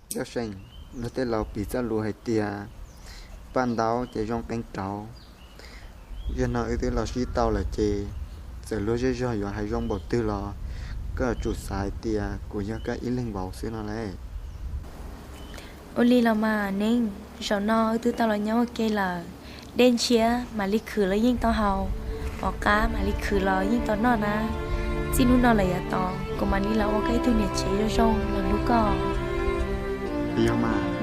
Ncaj See, luag tej laus piv txoj lus hais tias paj ntaub ces zoo qee rauv. Zaum no wb twb los sib tau lawm ces txawm luag zej zog yuav hais zoo npaum twg los koj yuav tsum xav hais tias kuv yog koj ib leeg vauv xwb no lauj. Ua li los mas Neeb, zaum no wb twb tau los nyob ua ke lawm, dej ntshiab mam li khwv los yeej tau haus, mov qab mam li khwv los yeej tau noj na. Txij hnub no lawm yav tod kuv mam li los ua koj ib tug niam tsev zoo zoo los hlub koj. Yog mas.